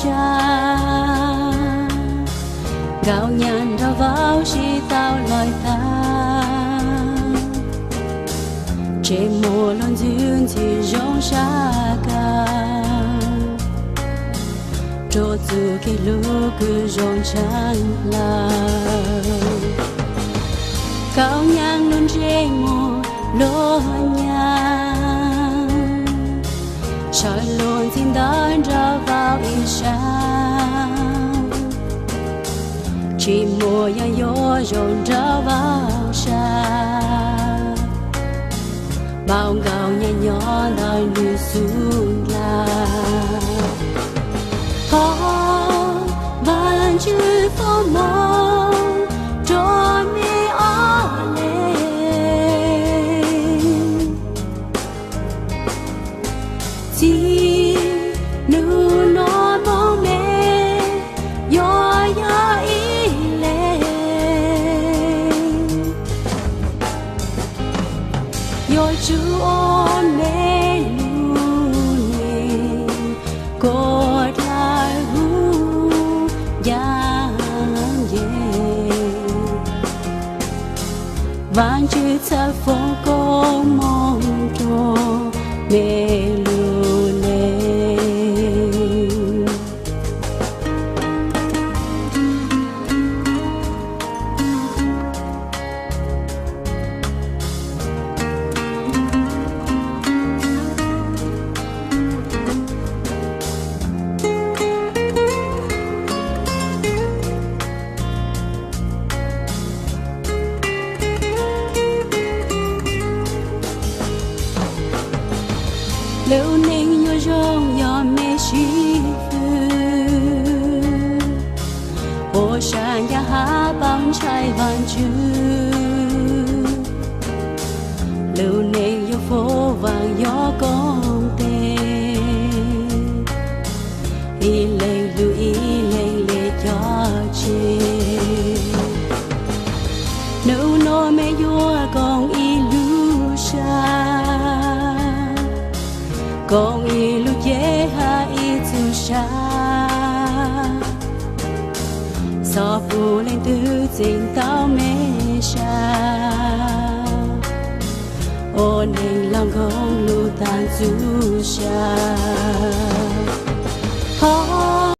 sab, Nkauj Nyab nrog Vauv sib tau lawm tag, ntsej muag luag ntxwb ntxhi zoo sab kawg, rua txuj kev hlub kws zoo tshaj lawm. Nkauj Nyab lub ntsej muag luag nyab, sawv luag ntxhi ntawv nrog Vauv ib sab, ntsej muag yog yuav zoo nrog Vauv sab, npaum Nkauj Nyab nyob ntawm nws xub ntiag. Thov Vaajtswv foom moov rua mej ob leeg, txij nub nuav moog mej yuav yog ib leeg. Yuav tsum ua mej lub neej kuas dlawg huv ncaaj nceeg. Vaajtswv txhaj foom koob moov rua mej lub neej. Lub neej yuav zoo yog mej sib fwb, ua sab ncaaj hab paub ntshai Vaajtswv. Lub neej yuav fuv vaam yog koom tes, ib leeg hlub ib leeg le coj tseg. Nub nuav mej yuav koom ib lub sab, koom ib lub cev hab ib txuj sa, xob pum leej twg txeem tau mej sab, ua neeg laug nkoog lug taag txuj sa.